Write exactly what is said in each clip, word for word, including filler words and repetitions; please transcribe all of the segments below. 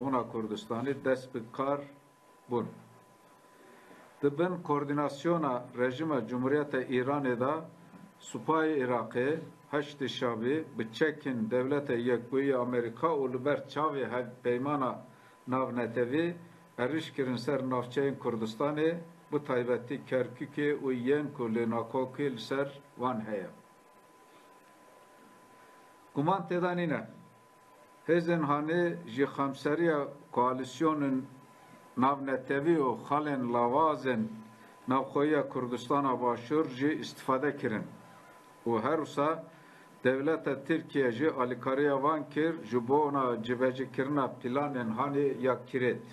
Rojavayê Kurdistanê dest bi kar bûn. Di bin koordînasyona rejîma Cumhuriyeta Îranê de supayê Iraqê, Heşdê Şabî, bi çekên Dewleta Yekbûyî ya Amerîka û li ber çavê hevpeymana navnetewî êrîş kirin ser navçeyên Kurdistanê, bi taybetî Kerkûkê û yên ku lênakokî li ser wan heye. Guman tê de nîne. Hêzên hanê ji xemseriya koalîsyonên navnetewî û xalên lawazên navxweyiya Kurdistana Başûr jî îstîfade kirin û her wisa dewleta Tirkiye jî alîkariya wan kir ji bona cibecîkirina planên hanê ya kirêt.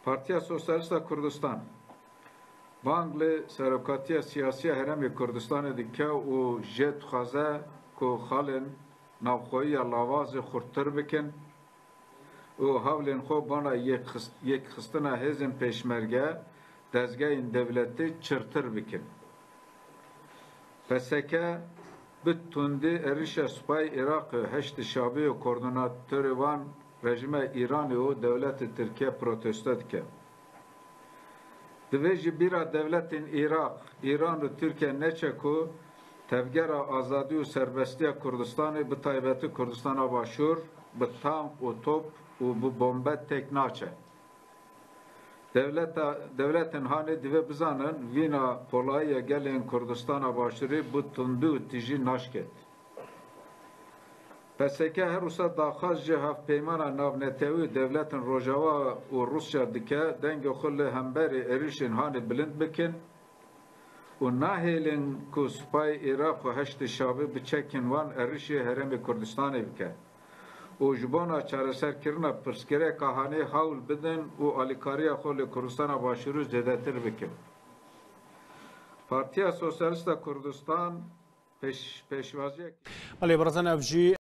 Partiya Sosyalîst a Kurdistan bang li serokatiya siyasî ya Herêmê Kurdistanê dike û jê dixwaze ku xalên navxweyiya lawazê xurttir bikin û hewlên xwe bona yekxist-, yekxistina hêzên pêşmerge, dezgehên dewletî çirtir bikin. P S K bi tundî êrîşa supayê Iraqê û Heşdê Şabî û koordînatorê wan rejîma Îranê û dewleta Tirkiye protesto dike. Divê ji bîra dewletên Iraq, Îran û Tirkiye neçe ku tevgera azadî û serbestiya Kurdistanê, bi taybetî Kurdistana Başûr, bi tank û top û bi bombe têk naçe. Dewleta, dewletên hanê divê bizanin vîna polayî ya gelên Kurdistana Başûrê bi tundî û tijî naşket. P S K her wisa daxwaz ji Hevpeymana Navnetewî û dewletên Rojava û Rûsya dike, dengê xwe li hemberî êrîşên hanê bilind bikin û nahêlin ku supayê Iraq û Heşdê Şabî bi çekên wan êrîşê Herêmê Kurdistanê bike û ji bona çareserkirina pirsgirêka hanê hewl bidin û alîkariya xwe li Kurdistana Başûrê zêdetir bikin. Partiya Sosyalîst a Kurdistan pêş-, pêşwaziyek Belê, birêzan, ev jî